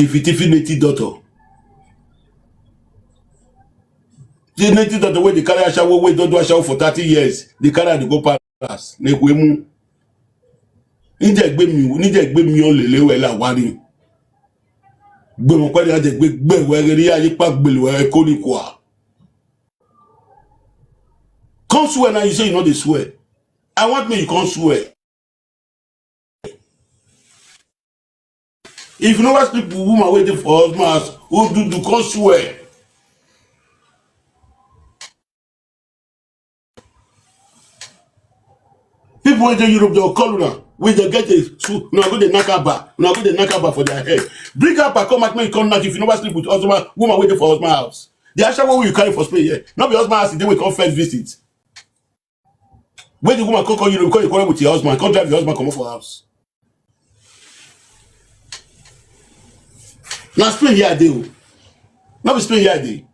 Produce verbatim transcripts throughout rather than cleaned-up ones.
If it even native doctor. The native doctor wey dey carry ashawo, wey don do ashawo for thirty years, dey carry am dey go palace, na ekhue mu. Nijẹ gbe mi, nijẹ gbe mi ọ lele wẹ la wari. Gbe mo kpẹrẹ ya de gbe gbe wẹ ghe ya yi pa gbele wẹ ko ni kua. Come swear now, you say you no dey swear. I want me you come swear. If you never sleep with woman wey dey for husband house, who do do come swear. People wey dey Europe, dem call una. We dey get a su, una go dey knack aba, una go dey knack aba for their head. Bring aba come out, make you come knack if you never sleep with husband, woman wey dey for husband house. The ashawo wey you carry for Spain here, no be husband house e dey wey come first visit. When the woman come call you, because you quarrel with your husband, come drive your husband comot for house. Na Spain here I dey o. No be Spain here I dey.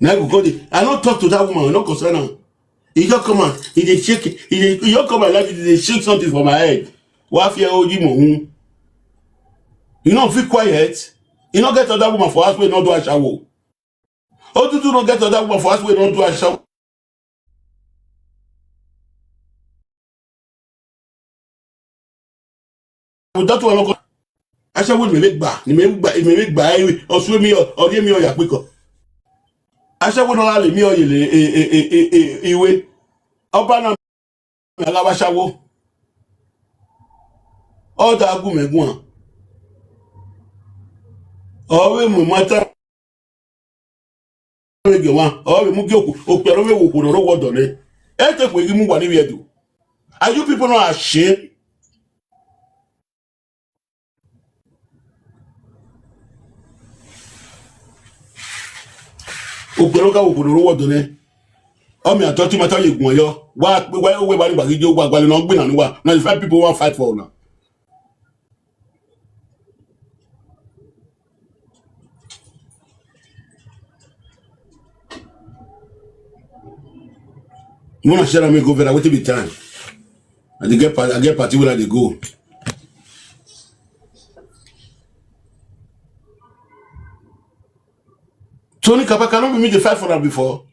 Na go go dey. I no talk to that woman, I no concern am. He just come and he dey shake, he dey, he just come and like he dey shake something for my head. Wa fi oji mo hun. You no fit quiet. You no get other woman for house wey no do ashawo. Odudu no get other woman for house wey no do ashawo. That one no go. Ashawo ni me gba, ni me gba, ni me gba, eh, osu mi, ọ, ọ ye mi, ọ ya kpikọ. Ashawo no gha le mi, ọ ye le, eh, eh, eh, eh, eh, iwe. Ọba na a gha vbe ashawo. Ọ da gu mẹ guan. Ọ vbe mu ima ta vbe gie ọmwa, ọ vbe mu gie okpia ne ọ vbe wo okhuo ne ọ rre owa ọdọ nẹ. E te khuo ghi mu uwa ni vbiẹ do. Are you people not ashamed? Okpia ne ọ gha wo okhuo ne ọ rre owa ọdọ nẹ. Ọ miẹn atọ te ima ta ye guan yọ. Wa, wa, wa, wa, wa, ghi yo, wa, wa, ne ọ gbinna ne uwa. Na the five people wa fight for una. Una share am go vera, wetin be time? I dey get pa-, I get party wey I dey go. Tony Kabaka, no be me dey fight for am before.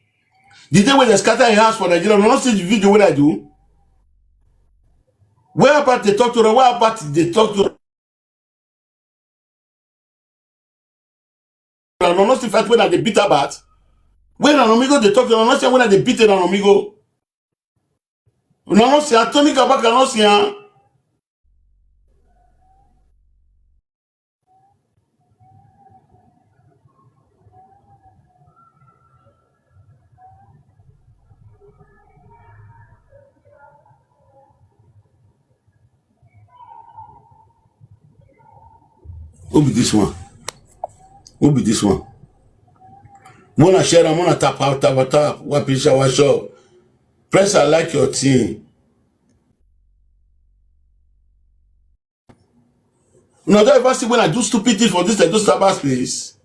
The day wey dem scatter him house for Nigeria, una no see the video wey I do? Where about dey talk to am? Where about dey talk to am? Una no see fight wey I dey beat about? Wey una no mi go dey talk to am, una no see am wey I dey beat una no mi go? Una no see am, Tony Kabaka no see am. Who be this one? Who be this one? Mona share am, mona tap out, tap out, tap. Wa picture, wa show. Press I like your thing. Una don ever see when I do stupid things for this, like, those cyber space?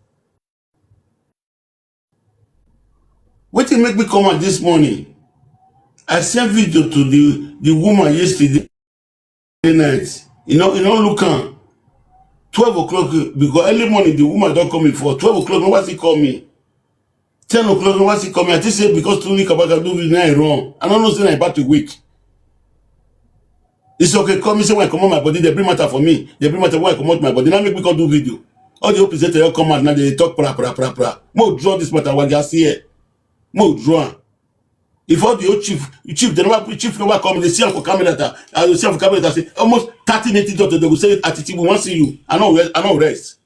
Wetin make me come out this morning? I send video to the, the woman yesterday night. You know, you know, look am. Twelve o'clock, because early morning, the woman don call me for twelve o'clock, no one still call me. Ten o'clock, no one still call me. I think say because Tony Kabaka do this, now I run. I don't know say na about a week. It's okay, call me, say when I comot my body, they bring matter for me. They bring matter when I comot my body. Now make me come do video. All the old presenters come out, now they talk pra, pra, pra, pra. Mo draw this matter, wa ga see here. Mo draw am. If all the old chief, chief, they never, chief never come, they see am for camera, that, I will see am for camera, that say, almost thirty native doctor, they will say, "Atiti, we wan see you." I no rest, I no rest.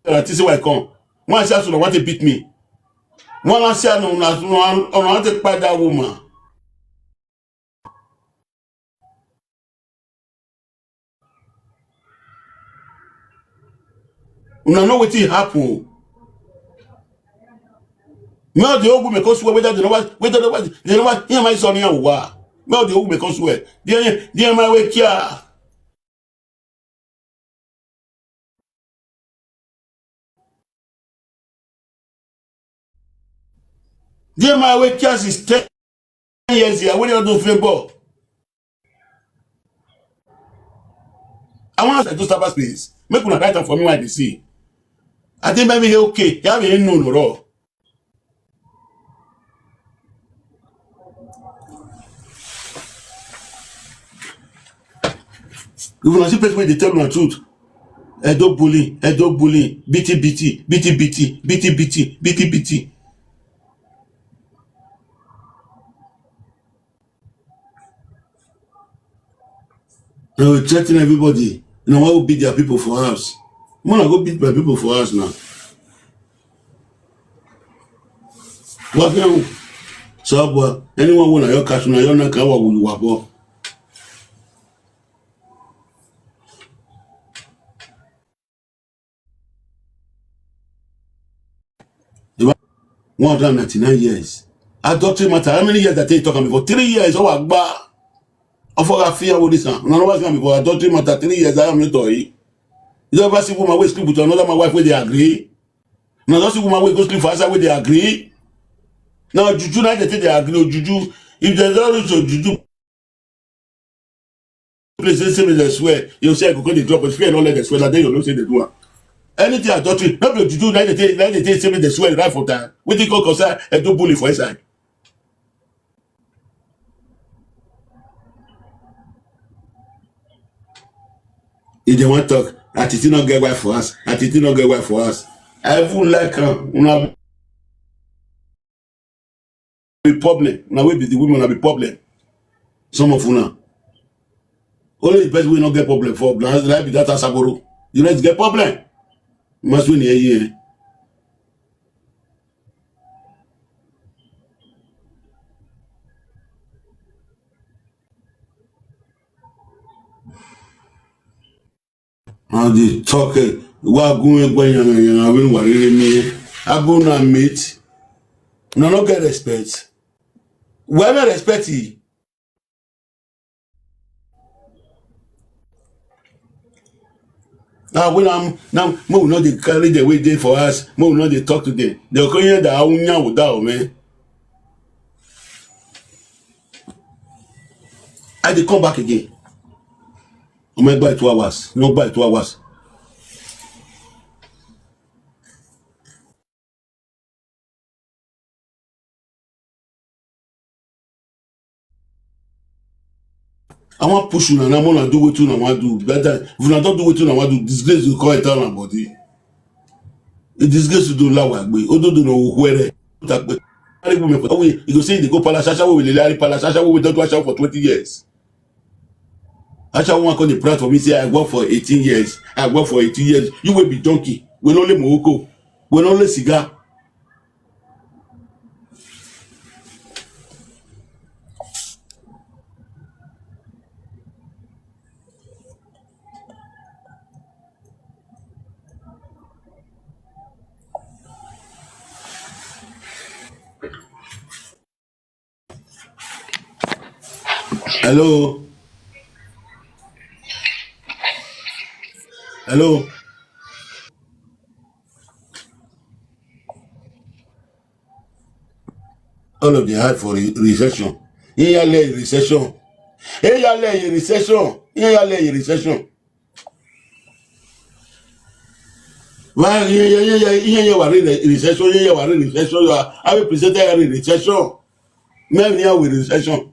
I think say why I come. One say, "Una want to beat me." One say, "No, no, no, no, no, I want to kpai that woman." Una know wetin happen. Me all the old women come swear whether they never, whether they never, they never hear my son here. Me all the old women come swear. They, they my way care. They my way care since ten years here. When you do favor. I wan ask do cyberspace. Make una write am for me when I dey see. I think maybe okay. Ya be no no ro. If una see person wey dey tell una truth, Edo bully, Edo bully, biti biti, biti biti, biti biti, biti biti. They will threaten everybody. Una wan go beat their people for house. Una go beat my people for house now. Wa kẹ ru. So, but anyone wanna your cash, una your na ka wa wu wa bo. One hundred and ninety-nine years. Adultery matter, how many years I tell you talk am before? Three years, oh, Agba. Ofo gha fi awọ this one. Una no wa see am before, adultery matter, three years, I am not toy. You don't ever see woman wey sleep with another man wife wey dey agree. Una don see woman wey go sleep for outside wey dey agree. Now, juju na dey take dey agree, o juju. If dem don reach to juju place, say, say me dey swear, you say I go come dey drop, but fear no let dem swear, na dey you know say dey do am. Anything adultery, no be juju, na dey take, na dey take say me dey swear right for time. Wetin come concern Edo bully for inside? If dem wan talk, Atiti no get wife for house, Atiti no get wife for house. I even like am. Una be problem. Una wey be the women, una be problem. Some of una. Only the person wey no get problem for na, na be that Asaboro. The rest get problem. Must win here, here. And they talk, eh, wa gu mwẹ gbe yangan yangan vbene uwa rhirhi miẹn. Abọ na mate. Una no get respect. Wẹ mwẹ respect yi. Ah, when I'm now, mo we no dey carry the way dey for us. Mo we no dey talk to them. They go hear that I will nyam with that, man. I dey come back again. Oh my, by two hours. No, by two hours. I wan push una now, una do wetin una wan do. Better if una don do wetin una wan do, disgrace go come enter una body. A disgrace to do la wa gbe. Ododo no were. Put up. Carry women for we. You go say they go palace, ashawo we lele palace, ashawo we don do ashawo for twenty years. Ashawo wan come dey proud for me say I work for eighteen years. I work for eighteen years. You will be donkey. We no le Morocco. We no le cigar. Hello. Hello. All of them hide for re-, recession. Iran ya lẹ recession. Iran ya lẹ recession. Iran ya lẹ recession. Why, iran ya, iran ya, iran ya wa re recession, iran ya wa re recession, you are, I will present a recession. Many are with recession.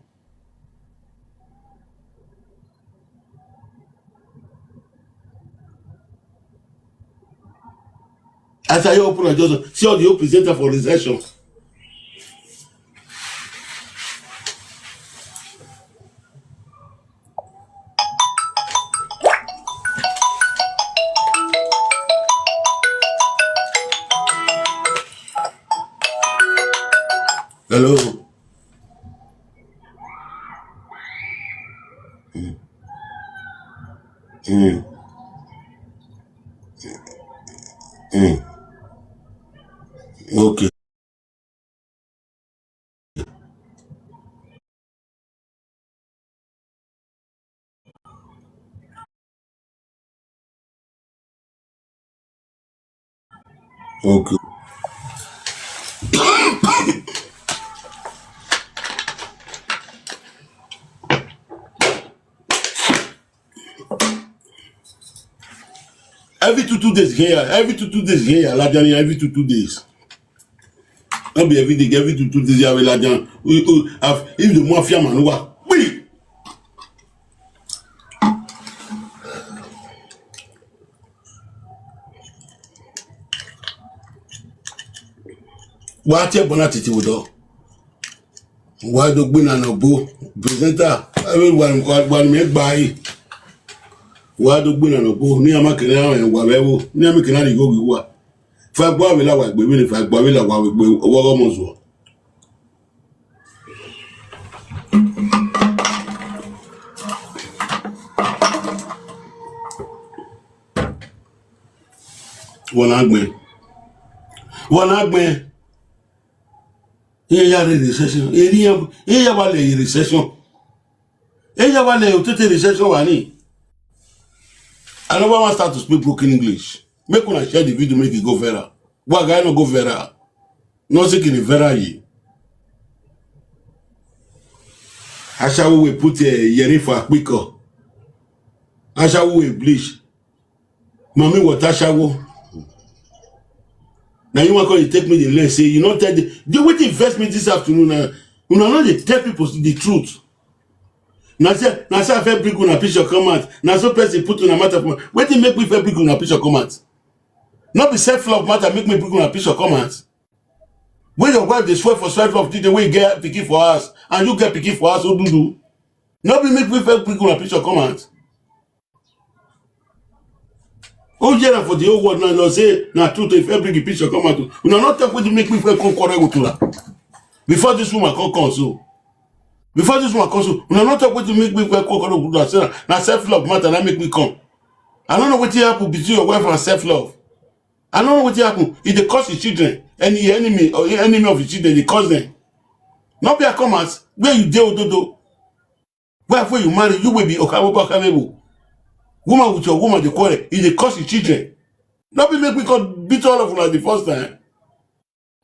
As I open, I just see all the old presenter for recession. Hello. Mm. Mm. Mm. Okay. Okay. Every two two days here, every two two days here, ladian here, every two two days. No be every day, every two two days, ya vbe ladian. If the mafia man, wa, we. Wa tie ẹbọ na titi vbe odọ. Wa do gbe na nọ gbo. Presenter, ẹ vbe wa, wa, wa ne imẹ gba ẹre. Wa do gbe na nọ gbo. Ne iran ma kere iran wa vbe ẹvbo. Ne iran ma kere iran rhie igho ghe uwa. Fa ẹgbua vbe la wa egbe, vbene fa ẹgbua vbe la wa egbe, ọghe ọmọ zuọ. Wọ na gbẹn. Wọ na gbẹn. Iran ya rre recession. Eri iran, iran ya wa lẹ ye recession. Iran ya wa lẹ otete recession wa ni. I never wan start to speak broken English. Make una share the video, make e go viral. Wa gha no go viral. No siki ni viral ye. Ashawo we put, eh, yẹrin for akpikọ. Ashawo we bleach. Mami, what ashawo? Now you want to take me the lens. Say you not tell the, the wetin vex me this afternoon now. Una no dey tell people the truth. Na say, na say I fit bring una picture come out. Na so person put una matter for. Wetin make me fit bring una picture come out? No be self love matter make me bring una picture come out. When your wife dey swear for self love, the day wey you get pikin for house and you get pikin for house, Odudu. No be make me fit bring una picture come out. Oh yeah, for the whole world now, you say na truth. If every picture come out, una no talk wetin make me fit come quarrel with una. Before this woman come come so, before this woman come so, una no talk wetin make me fit come quarrel with una. Say na, na self love matter na make me come. I don't know wetin happen between your wife and self love. I don't know wetin happen. E dey curse his children, any enemy or enemy of his children, dey curse them. No be I come out where you dey ododo. Wife wey you marry, you wey be okhawobo okhawobo. Woman with your woman dey quarrel, e dey curse his children. No be make me come beat all of una the first time.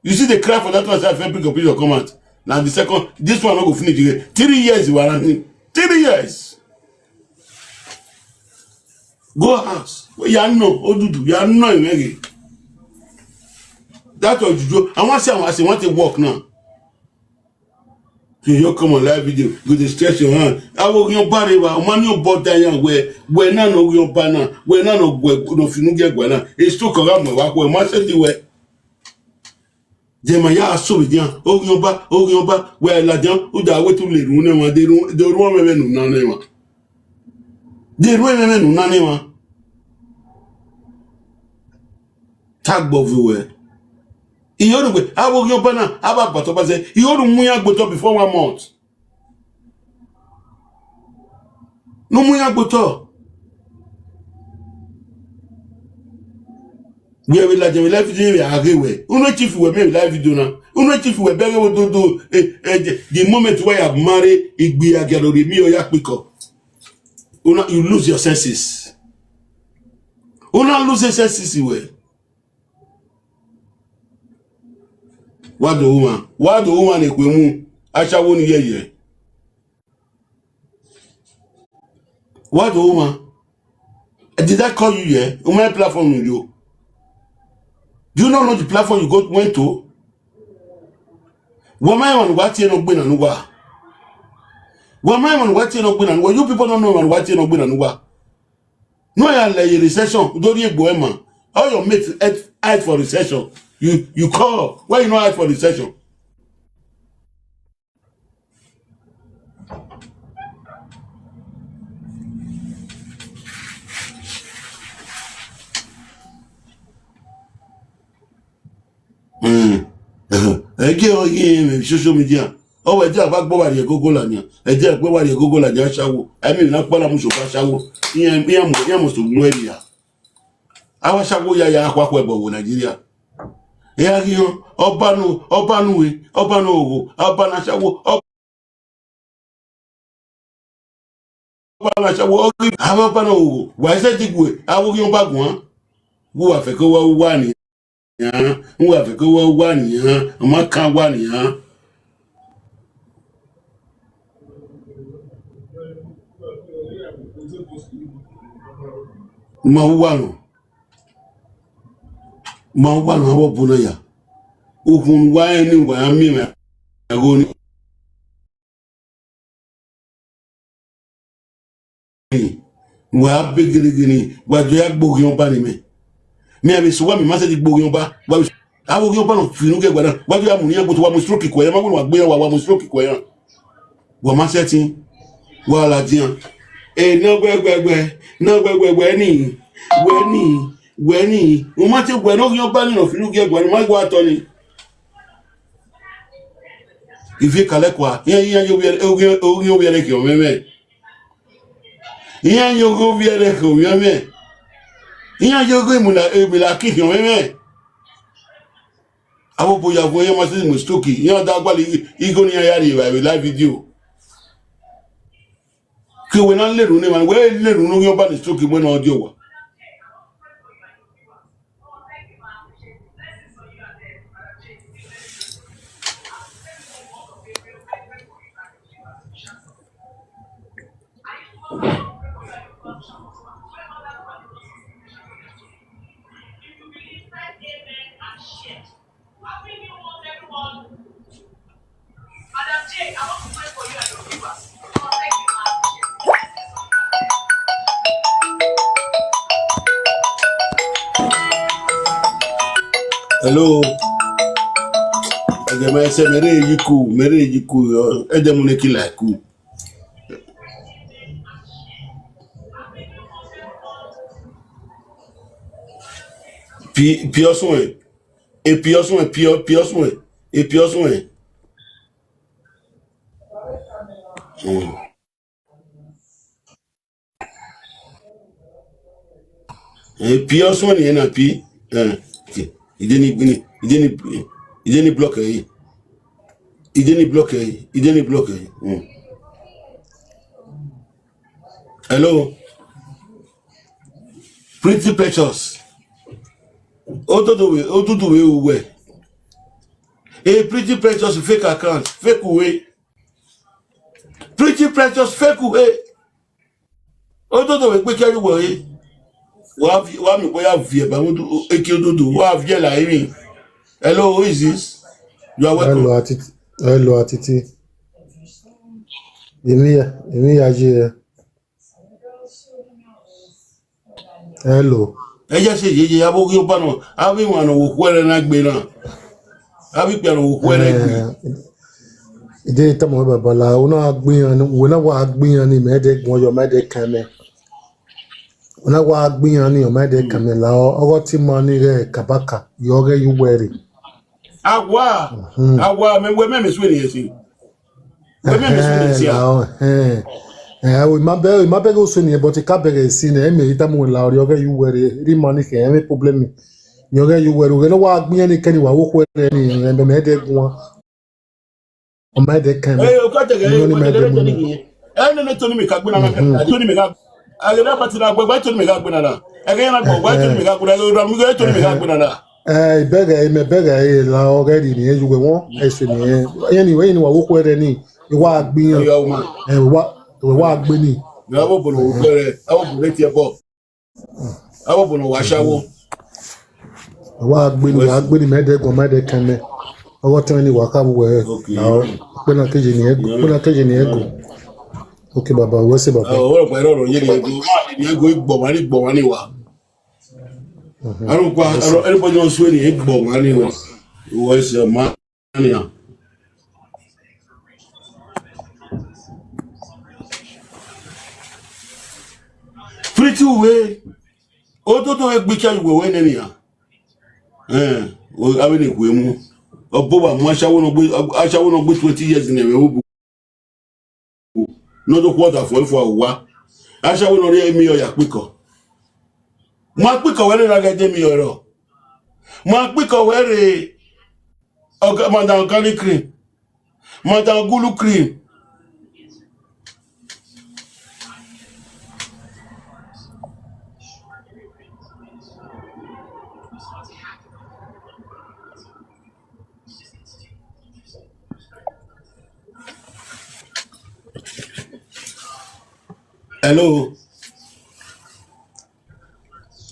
You see, dey cry for that one, say I fit bring your picture come out. Na the second, this one no go finish again. Three years you are running. Three years. Go house. Ya no, Odudu, ya no, Imeghe. That was juju. I want say, I want say, want to work now. So you come on live video, you dey stretch your hand. Awo yan bare wa, o ma ni o bọ da yan wẹ, wẹ na no yan ba na, wẹ na no wẹ no finu ge gwa na. E so ko ga mo wa ko, ma se ti wẹ. Then ma ya so vbe dian, Orhiọnba, Orhiọnba, wẹ ladian, u da wẹ te u le rhunmwuda emwa, de rhunmwuda emwa vbene u na nọ emwa. De rhunmwuda emwa vbene u na nọ emwa. Tagbọ vbe wẹ. Iyore wẹ, avbe Orhiọnba na, avbe agbatọba zẹ, iyore mu iran gbe otọ before one month. Ne u mu iran gbe otọ. Wẹ vbe ladian vbe live video vbe a ghe wẹ. Unu e chief wẹ miẹn vbe live video na. Unu e chief wẹ bẹghe vbe ododo, eh, eh, the, the moment wẹ ya marry, igbi a gia rhie miẹn ọ ya kpikọ. Una, you lose your senses. Una lose senses wẹ. Wa do ru mwa, wa do ru mwa ne ekhue mu, ashawo ni yẹyẹ. Wa do ru mwa. Did I call you here? U ma platform you yo. Do you not know the platform you go, went to? Wa ma emwa ne uwa tie ne ọ gbe na ne uwa. Wa ma emwa ne uwa tie ne ọ gbe na ne uwa. You people don't know emwa ne uwa tie ne ọ gbe na ne uwa. No, ya lẹ ye recession, do ri egbe ma. All your mates hide, hide for recession. You, you call. Why you no hide for recession? Mm. Ẹgẹ ọ ye social media. Ọ wẹ ẹdẹ a gba gbọ wa rhie egogo ladian. Ẹdẹ a gbe wa rhie egogo ladian ashawo. Ẹmwẹ na kpala mu sokọ ashawo. Iran, iran mu, iran mu so mu ẹre ya. Avbe ashawo ya ya khuakhua ẹbọ vbe Nigeria. Ẹ gha ghi họn, ọba nu, ọba nu we, ọba nu ogho, ọba na ashawo, ọba na ashawo, ọ ghi, avbe ọba na ogho, wa i sẹtin gue, avbe Orhiọnba guan. Gu wa fẹko wa uwa ni. Yan, n wa fẹko wa uwa nian, ọ ma kan uwa nian. Ma uwa nọ. Ma wa na vbe ọbo na ya. Ukhunmwu ne uwa rẹn ni, wa ya miẹn mwẹ ẹghẹ ọnii. Wa be gelegele, wa do ya gbe oghian ọba ne imẹ. Mẹ a vbe sẹ uwa, mẹ ma sẹtin gbe oghian ọba. Wa vbe, avbe oghian ọba nọ fi unu ghe ẹguae na, wa do ya mu iran gbe otọ, wa mu stroke kue iran, ma wẹ ne uwa gbe iran, wa, wa mu stroke kue iran. Wa ma sẹtin, wa ladian. E na wẹ, wẹ, wẹ, na wẹ, wẹ, wẹ ni, wẹ ni, wẹ ni. U ma te wẹ ne oghian ọba ni nọ fi unu ghe ẹguae na, u ma gua tọ ni. Ivie kalẹ kua, iran, iran ye ovbi ẹre, oghian, oghian ovbi ẹre khian mwẹ mwẹ. Iran ye oghian ovbi ẹre khian mwẹ mwẹ. Iran ye oghian emila, emila ki khian mwẹ mwẹ. Avbe obo ya vuọn, iran ma sẹtin mu stroke, iran da gualọ igho ne iran ya rhie evbare vbe live video. Ke wẹ na lele unu emwa, wẹ lele unu oghian ọba ni stroke wẹ ne ọ die owa. Hello. Ẹdẹ ma ẹsẹ mẹ rre yi ku, mẹ rre yi ku, ẹdẹ mu ne kila ku. Pi, pi ọsuẹn, e pi ọsuẹn, pi ọ, pi ọsuẹn, e pi ọsuẹn. Hmm. E pi ọsuẹn ni na pi. Eh, okay. Ide ni, ide ni, ide ni block ẹre. Ide ni block ẹre, ide ni block ẹre. Hmm. Hello. Pretty Precious. Ododo we, odudu we uwe. E Pretty Precious fake account, fake uwe. Pretty Precious fake uwe. Ododo we gbe kia yu we. Wa vi-, wa mi ko ya vie ba mu du, eki ododo, wa vie la emi. Hello, who is this? You are welcome. Hello, Atiti. Hello, Atiti. Emi ya, emi ya je. Hello. Ẹ ya sẹ yeye, avbe oghian ọba nọ, avbe iwan ne okhuo ẹre na gbe na. Avbe ikpia ne okhuo ẹre gbe. Eh, ide tama wẹ baba la, u na gbe iran ni, wẹ na wa gbe iran ni, mẹ dẹ guan yọ, mẹ dẹ kan mẹ. U na wa gbe iran ni, ọ mẹ dẹ kan mẹ la, ọ, ọghe ọtẹn ima ni ghẹ kabaka, yọ ọghe ye uwẹ rre. Awa, mhm, awa, mẹ wẹ mẹ mẹ suẹn ni ẹse. Wẹ mẹ mẹ suẹn ni ẹse a. Ẹhẹn, la ọ, ẹhẹn. Eh, ima bẹ, ima bẹghe osuẹn ni, but ka bẹghe ẹse nẹ, mẹ i tama wẹ la, ọ rri ọghe ye uwẹ rre, rri ima ni khẹ, ẹmwẹ problem. Yọ ọghe ye uwẹ rre, ọghe ne wa gbe iran ni kẹ ni wa wo okhuo ẹre ni, ẹmwẹ mẹ dẹ guan. Ọ ma dẹ kan mẹ. Eh, o ka tẹgẹ, eh, o ka tẹgẹ, Tony mi. Eh, nene Tony mi ka gbe na na. Mhm. Tony mi ka. Ẹgẹ na pati na gbẹgbẹ, Tony mi ka gbe na na. Ẹgẹ na gbẹgbẹ, Tony mi ka gbe na na. Ẹgẹ na gbẹgbẹ, Tony mi ka gbe na na. Eh, ibẹghe, imẹ bẹghe, eh, la ọghe rri ni, eh, yu wẹ wọn, eh, ẹse ni, eh. Ẹni, ẹni wa wo okhuo ẹre ni, e wa gbe iran. Oya, o ma. Eh, wa, wa gbe ni. Mẹ abo bono wo okhuo ẹre, abo bono tie bọ. Abo bono wa shawo. Wa gbe ni, wa gbe ni, mẹ dẹ guan, mẹ dẹ kan mẹ. Ọghe ọtẹn ni wa ka vbe uwẹ. Okay. Na, ukpẹ na ke ye ni ẹgo, ukpẹ na ke ye ni ẹgo. Okay, baba, wẹ sẹ baba. Ah, ọrọ gba ẹrọ ye ni ẹgo. Ni ẹgo igbọmwa ni, igbọmwa ni wa. Mhm. Arun kwa, arun, anybody else wẹ ni igbọmwa ni wa. Wẹ sẹ ma. Nian. Pretty uwe, ododo egbe ikia ye uwe nẹ nian. Eh, o, avbe ne khuemu. Ọbo wa mu ashawo nọ gbe, ashawo nọ gbe twenty years nẹ vbe obu. Ne ọ do khu ọdafẹn fua uwa. Ashawo nọ rhie emiọ ya kpikọ. Ma kpikọ wẹ rre na ghẹ de emiọ rọ. Ma kpikọ wẹ rre ọga-, Madam Organic Cream. Madam Gulu Cream. Hello.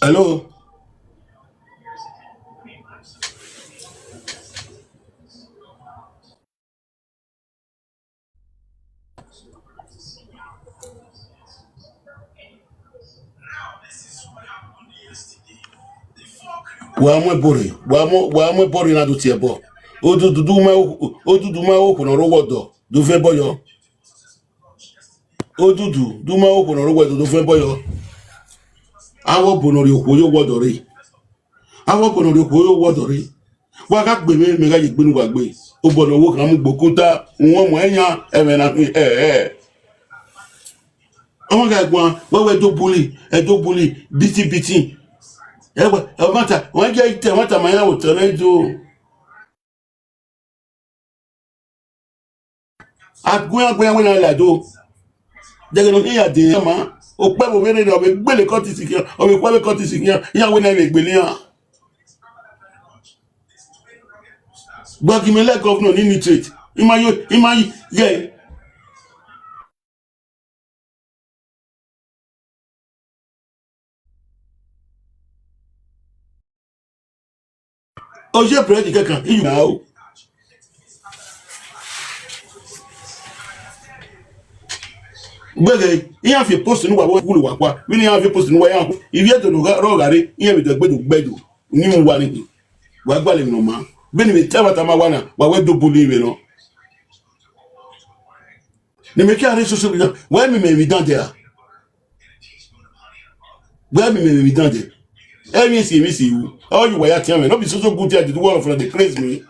Hello. Wa mu ẹbọ rre, wa mu, wa mu ẹbọ rre na do tie ẹbọ. Odudu, du ma, odudu ma okhuo ne ọ rre owa ọdọ, do vẹ ẹbọ yọ. Odudu, du ma okhuo ne ọ rre owa ọdọ, do vẹ ẹbọ yọ. Avbe ọbo ne ọ rhie okhuo ye owa ọdọ rre. Avbe ọbo ne ọ rhie okhuo ye owa ọdọ rre. Wa gha gbe mwẹ, mẹ gha ye egbe ne uwa gbe. Obọ ne ọ wo khan mu gbe okuta, uhunmwu ẹyan, ẹmwẹ na khin, ẹ, ẹ. Ọmọ gha guan, wẹ wẹ do bully, ẹ do bully, biti biti. Ẹ wẹ, ẹ ma ta, wa ye ite, wa ta ma ya otọ ne do. Agbẹn agbẹn wẹ na la do. Dẹghe ne ọ khian ya de iran ma, okpẹ vbe ovbi erha, ọ vbe gbele kọtisi khian, ọ vbe khuẹ vbe kọtisi khian, iran wẹ na vbe gbele iran. Gba gi mẹ lẹ gọvnọ ni nitrate. I ma yo, I ma yi, ghẹ. Oye bread kẹkan, iyu na o. Gbẹghe, iran fi post ne uwa vbe wulu wa kua. Vbene iran fi post ne uwa, iran ivbi Ẹdo ne ọ gha, rọ gha rre, iran vbe do egbe do gbe Ẹdo. Ni mu uwa ni. Wa gbalẹ emwi ne ọ maa. Vbene imẹ te ẹmwata ma wa na, wa wẹ do bully vbe nọ. Ne mẹ kia rre social media, wẹ miẹn mẹ emwi dan dia? Wẹ miẹn mẹ emwi dan dia? Emwi esi, emwi esi ru. Ọ ye uwa ya tian mwẹ. No be so so good thing I dey do, one of una dey craze me.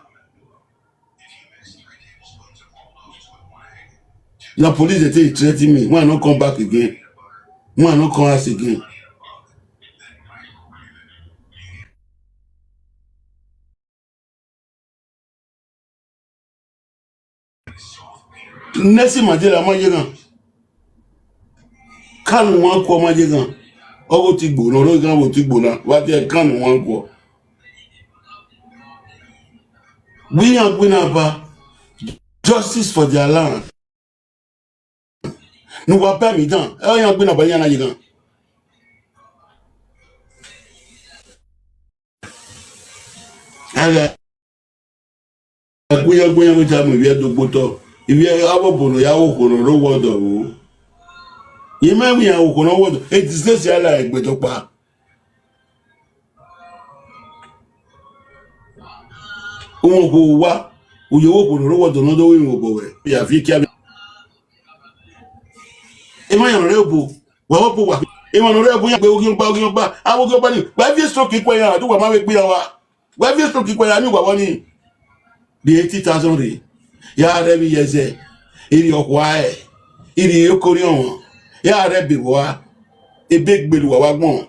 Na police dey take threaten me. When I no come back again. When I no come house again. Nelson Mandela ma ye ghan. Kanu Nwankwo ma ye ghan. Ọ ghe otigbo ne ọ rre ghan vbe otigbo na, wa tie Kanu Nwankwo. Vbe iran gbe na ba, justice for their land. Ne uwa ba emwi dan, ẹ iran gbe na ba iran na ye ghan. Ẹghẹ, ẹgbẹyan ẹgbẹyan vbe tama ivbi Ẹdo gbe otọ, ivbi avbe ọbo ne ya vbe okhuo ne ọ rre owa ọdọ vbo. I ma vbe iran vbe okhuo ne ọ rre owa ọdọ, e disgrace ya la egbe dọkpa. Uwẹ okhuo wa, u ye vbe okhuo ne ọ rre owa ọdọ ne ọ do vbe mwẹ obọ wẹ, ya fi kia. Emwa iran ne ọ rre obo, wa vbe obo wa. Emwa ne ọ rre obo iran gbe oghian ọba, oghian ọba, avbe oghian ọba ni, wa viọ stroke ikue iran, a do wa ma vbe gbe iran wa. Wa viọ stroke ikue iran ni, wa vbọ ni. Rhie eighty thousand rre, ya rre vbe iyẹzẹ, irri ọkhua ẹ, irri okoriọnmwẹ, ya rre ebe vbe ua, ebe gbele uwa vbe agbọn.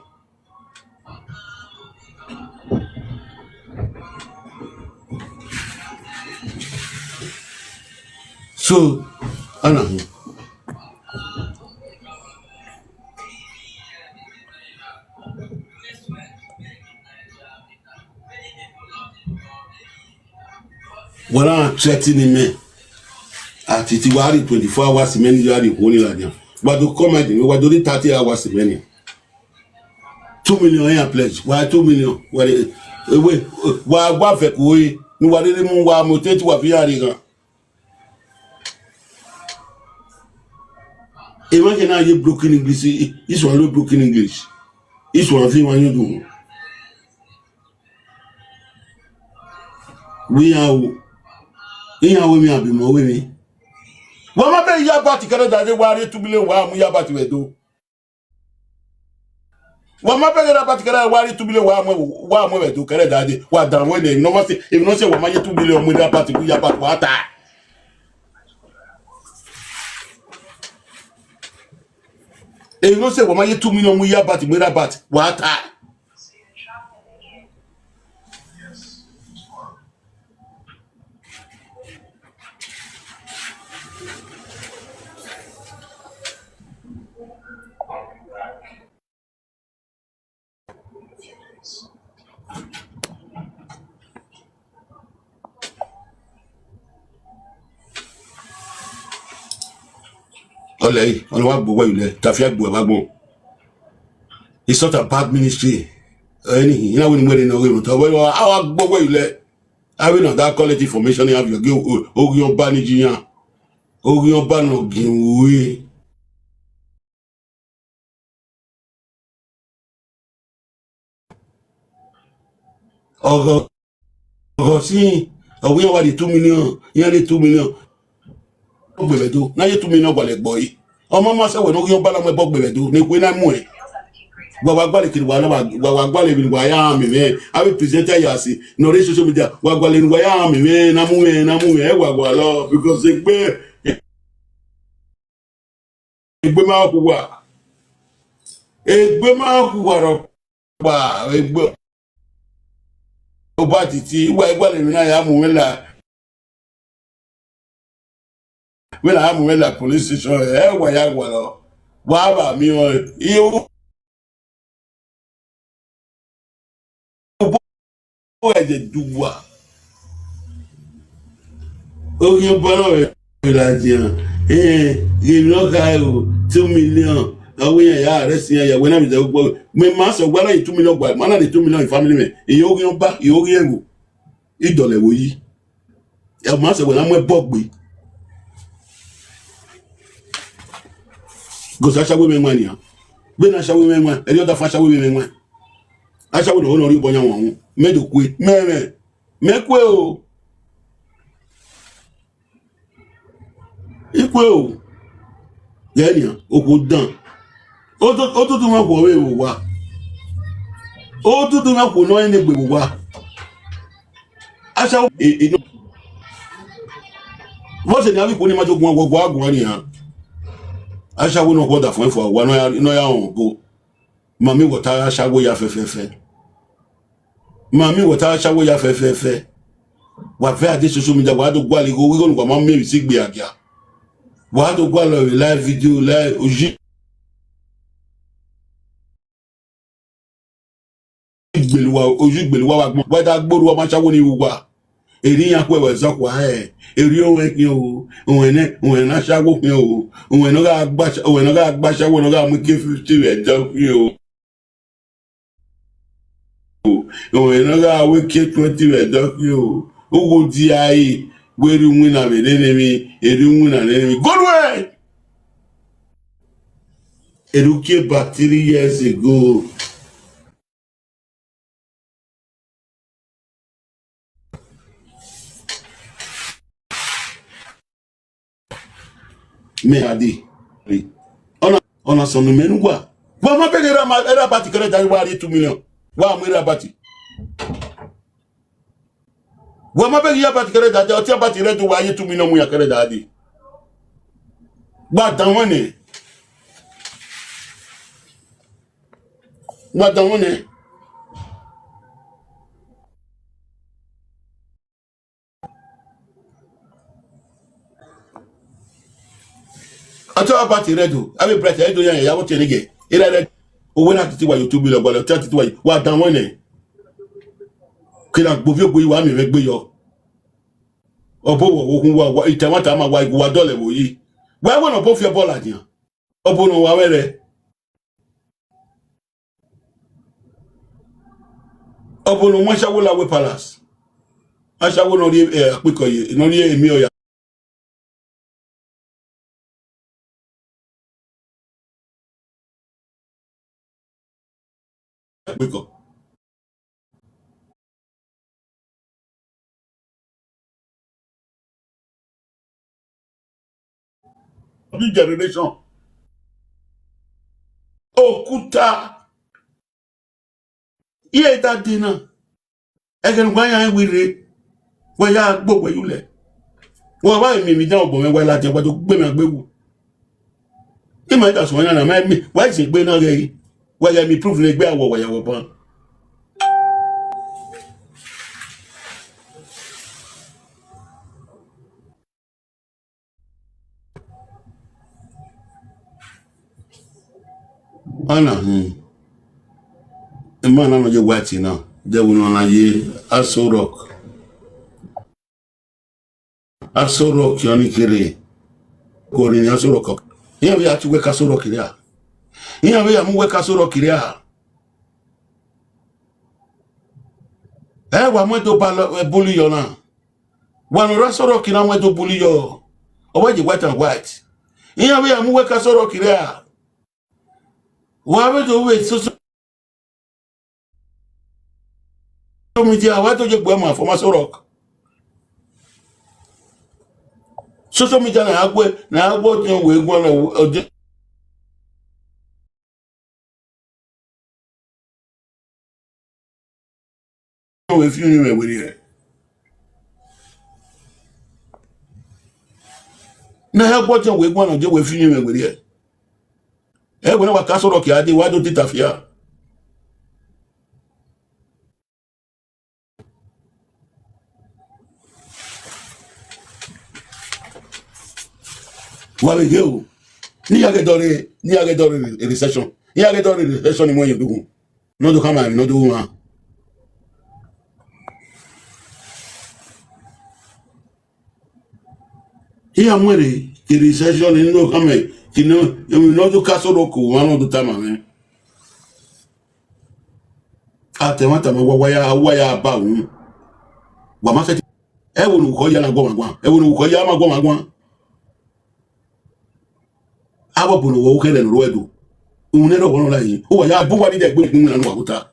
So, ana hin. Wa na threaten mẹ. Ati ti wa rhie twenty-four hours mẹ ni ya rhie okhuo ni ladian. Wa do come out, wa do rhie thirty hours mẹ ni. Two million iran pledge, wa two million. Wa re, ewe, wa, wa vẹ ku ore, ne wa rere mu wa mo te ti wa fi iran rre ghan. Emwa khian na ye broken English, i, i suẹn lo broken English. I suẹn fi emwa yan dun. Vbe iran ru, iran ru emwi, a bi mẹ ru emwi. Wa ma bẹghe ya bat kẹrẹ da dee, wa rhie two million wa mu ya bat vbe Ẹdo. Wa ma bẹghe ra bat kẹrẹ, wa rhie two million wa mu, wa mu vbe Ẹdo kẹrẹ da dee, wa dan wẹ nẹ, emwi ne ọ ma sẹ, emwi ne ọ sẹ wa ma ye two million mu ra bat, mu ya bat, wa ta. Emwi ne ọ sẹ wa ma ye two million mu ya bat, mu ra bat, wa ta. Ọlẹ, ọna wa gbe uwẹ yulẹ, tafia gbe uwẹ vbe agbọn. It's not about ministry or anything. Iran wẹ ne I mu ẹre ne ọ ghe rhunmwuda, a wa gbe uwẹ yulẹ. Avbe na da collect information, iran viọ gie oghian ọba ni ye iran. Oghian ọba ne ọ gie ure. Ọghọ, ọghọ sin, ọ wẹ iran wa rhie two million, iran rhie two million. Gbe vbe do, na ye two million gualọ ẹgbọ yi. Ọ ma ma sẹ wẹ ne ọ ghi ọba na mu ẹbọ gbe vbe do, ne ekhue na mu ẹn. Wa wa gualọ kiri wa na wa, wa wa gualọ emwi ne wa ya mẹ mwẹ. Avbe presenter ya si, ne ọ rre social media, wa gualọ ne wa ya mẹ mwẹ, na mu mwẹ, na mu mwẹ, ẹ wa gualọ, because egbe, egbe ma khu uwa. Egbe ma khu uwa rhọkpa, egbe Oba titi, wa i gualọ emwi na ya mu mwẹ la. Vbene a mu mwẹ la police station, ẹ wa ya gualọ, wa vba miẹn ọẹn. Iye obo ẹdẹ du uwa. Oghian ọba nọ vbe ladian, eh, ghe emwi ne ọ kha ro, two million, ọ wẹ iran ya arrest iran ya, wẹ na vbe zẹ ugbọ. Mẹ ma sẹ, wa na ye two million gua, ma na rhie two million in family mẹ. Iye oghian ọba, iye oghian ẹvbo. I dọlọ ẹvbo yi. Ẹ ma sẹ wẹ na mu ẹbọ gbe. Gosi ashawo mwẹ wan nian. Vbene ashawo mwẹ wan, ẹrriọ ọdafẹn ashawo mwẹ wan. Ashawo ne ọ rhie obọ yan wan wu. Mẹ do kue. Mẹ, mẹ, mẹ kue o. I kue o. Ghẹ nian, okhuo dan. Otu-, otutu mwẹ okhuo vbe vbe owa. Otutu mwẹ okhuo ne ọ rẹn egbe vbe owa. Ashawo, e, e, no. Vbọzẹ ne avbe ikhuo ni ma do guan, wa guan nian. Ashawo ne ọ khuọ ọdafẹn fua, wa ne ọ ya, ne ọ ya rọnrọn obo. Ma miẹn wẹ ọta ashawo ya fẹfẹfẹ. Ma miẹn wẹ ọta ashawo ya fẹfẹfẹ. Wa vẹ a de social media, wa do gualọ igho, igho ne wa ma miẹn emwi si gbe agia. Wa do gualọ vbe live video, live oyi. Igbele uwa, oyi igbele uwa wa gbọn, wa da gbe orhu ọmọ ashawo ni vbe uwa. Erriọ iran khuẹ vbe ẹzọ khua hẹ, erriọ ọnrẹn khian o, ọnrẹn nẹ, ọnrẹn ne ashawo khian o, ọnrẹn ne ọ gha gba, ọnrẹn ne ọ gha gba ashawo ne ọ gha mu ike fifty vbe ẹdẹ khian o. Ọnrẹn ne ọ gha mu ike twenty vbe ẹdẹ khian o. Ugho dia ẹre, wẹ erriọ iwinna vbe rre ne emwi, erriọ iwinna rre ne emwi. Go nowhere! Erriọ uki eba three years ago. Mẹ a di. Ọna, ọna sunu mẹ ne uwa. Wa ma bẹghe erha ma, erha Abati kẹrẹda wa rhie two million. Wa mu erha Abati. Wa ma bẹghe iye Abati kẹrẹda, ọtẹn Abati rre do wa ye two million mu iran kẹrẹda dee. Wa danmwẹ nẹ. Wa danmwẹ nẹ. Ọtẹn Abati rre do, avbe bright ẹre do yan ya vbe ọtẹn nigẹ. Erha rre, owẹ na titi wa ye two million gualọ, ọtẹn titi wa ye, wa danmwẹ nẹ. Kevbe agbovie ogbe wa miẹn mwẹ egbe yọ. Ọbo wọ wo khun wa, wa, itamwata ma wa igu wa dọlọ ẹvbo yi. Wa wẹ ne ọbo fi ẹbọ ladian. Ọbo ne ọ wa vbẹrẹ. Ọbo ne ọ mu ashawo la wẹ palace. Ashawo ne ọ rhie, eh, akpikọ ye, ne ọ rhie emi ọya. Akpikọ. New generation. Okuta. Iye da de na. Ẹghẹ ne uwa yan wẹ rre, wa ya gbe owẹ ye ulẹ. Wa vba miẹn emwi dan obọ mwẹ, wa ladian, wa do gbe mwẹ gbe wu. Ima da suẹn na, na ma mi, wa zin egbe na ghẹ yi. Wa ya mi proof ne egbe a wọ, wa ya wọ ban. Ana hin. Ima na nọ ye white na, de vbe nọ na ye Aso Rock. Aso Rock ọni kere. Ko ni Aso Rock. Iran vbe ya tu wẹ ke Aso Rock rria. Iran vbe ya mu wẹ ke Aso Rock rria. Ẹ wa mu ẹdẹ Oba lọ, ẹ, bully yọ na. Wa ne ọ rre Aso Rock na mu ẹdẹ bully yọ. Ọ wa ye white and white. Iran vbe ya mu wẹ ke Aso Rock rria. Wa vbe do vbe social Social media, wa do ye gbe ma former Sorok. Social media na ya gbe, na ya gbe ọdiọn wẹ guan na, ọdiọn wẹ fi uyinmwẹ werriẹ. Na ya gbe ọdiọn wẹ guan na, ọdiọn wẹ fi uyinmwẹ werriẹ. Ẹ wẹ na wa ka Sorok a dee, wa do tita fia. Wa vbe ghe o, ne iran ghẹ dọrre, ne iran ghẹ dọrre recession, ne iran ghẹ dọrre recession ni mu ẹyẹn dughun, ne ọ do khama emwi ne ọ do ru ran. Iran mu ẹre recession ni do khama, kene emwi ne ọ do ka Sorok, ọmwa ne ọ do tama mwẹ. A ta ẹmwata ma wa, wa ya, wa ya ba unu. Wa ma sẹtin. Ẹvbo ne ukhọ ya na guọmwa guan. Ẹvbo ne ukhọ ya ma guọmwa guan. Avbe ọbo ne uwẹ u kherhe ne u ru ẹdo. Unu ne rhọkpọnọ la yi. Uwa ya bu uwa ni dẹgbe ne uwẹ na ne uwa ota.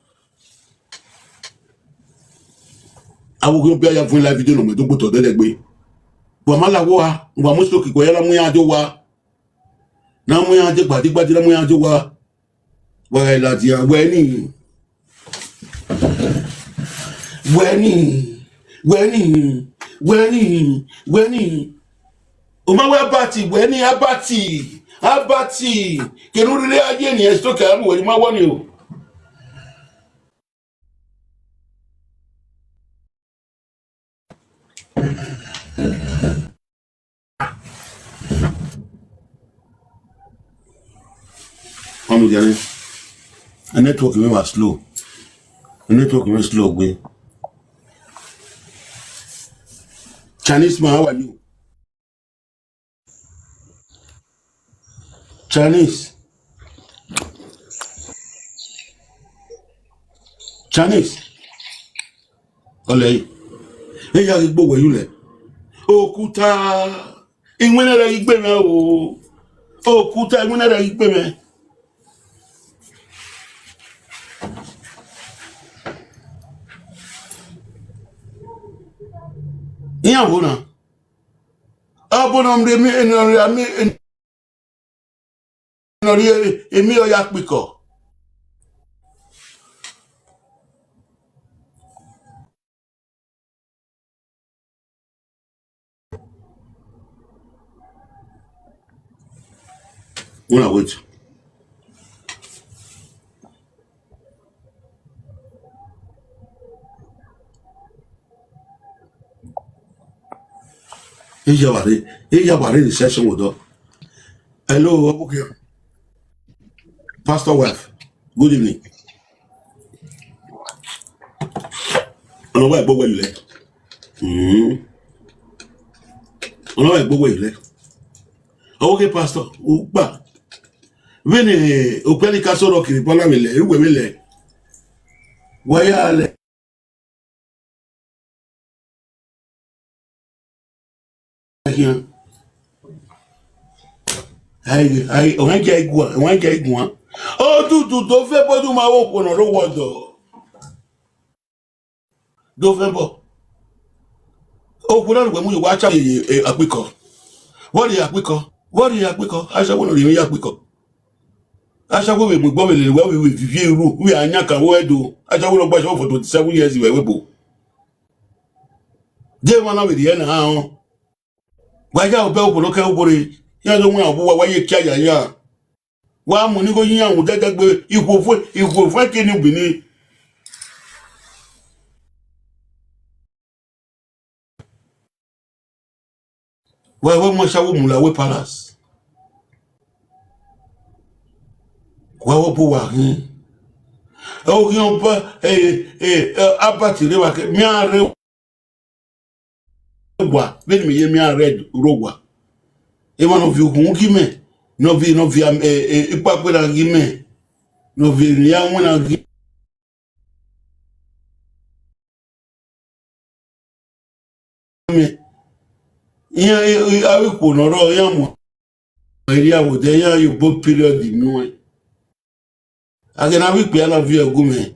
Avbe oghian ọbia ya vuọn live video ne ọ mẹ do gbe otọ dẹdẹgbe. Wa ma la wẹ owa, wa mu stroke, wa ya na mu iran do owa. Na mu iran degba degba, na mu iran do owa. Wa gha ladian, wẹ ni, wẹ ni, wẹ ni, wẹ ni, wẹ ni. U ma wẹ Abati, wẹ ni Abati, Abati. Kene u rhirhi a ye ni, ẹ stroke a mu wẹ ni, ma wọ ni o. Ọmọ ìyá rẹ, network mi wa slow. Network mi slow gbe. Chinese man, how are you? Chinese. Chinese. Ọlẹ, eya ghi gbe owẹ ye ulẹ. Okuta, iwinna rẹ ghi gbe mwẹ o. Okuta, iwinna rẹ ghi gbe mwẹ. Iran vbo na? Abo ne ọ rhie emi, ne ọ rhie emi, ne ọ rhie emi ọ ya kpikọ. Una wait. Iye wa rre, iye wa rre reception vbe odọ. Hello, okay. Pastor wife, good evening. Ọnọ wa egbe wẹ lẹ. Mm. Ọnọ wa egbe wẹ lẹ. Okay, pastor, u gba. Vbene okpia ni ka sọrọ kiri bọla vbe lẹ, uwẹ vbe lẹ. Wa ya lẹ. Khian. Ai, ai, ọmwa gie guan, ọmwa gie guan. Odudu do fẹ bọdu ma wo okhuo ne ọ rre owa ọdọ. Do fẹ bọ. Okhuo na ne uwẹ mu ye, wa cha ye, ye, eh, akpikọ. Vbọ rrie akpikọ, vbọ rrie akpikọ, asawo ne ọ rhie emwi ye akpikọ. Asawo vbe mu igbọ vbe lele wẹ, vbe vivie ru, vbe a yan ka wẹ do. Asawo ne ọ gba asawo for twenty seven years vbe ẹvbo ebo. De emwa na vbe rhie na họn. Wa ya obẹ okhuo ne ọ kẹ obọ rre, iran do winna obọ uwa, wa ye kia ya ya. Wa mu ni igho ye iran mu dẹdẹgbe, ikhuo fuẹn, ikhuo fuẹn ke ni ubini. Wa wẹ mu asawo mu la wẹ palace. Wa wẹ bu wa hin. Oghian ọba, eh, eh, eh, Albert rre vba kẹ, mẹ a rre owa, vbene mẹ ye mẹ a rre rre owa. Emwa ne ọ viọ ukhunmwu gi mẹ, ne ọ viọ, ne ọ viọ, eh, eh, ikpakpe na gi mẹ, ne ọ viọ emwi ya winna gi mẹ. Iran, i, i, avbe ikhuo ne ọ rrọọ, iran mu erriọ vbe odẹ, iran ye obọ period miẹn. A ghe ne avbe ikpia na viọ ẹgu mwẹ,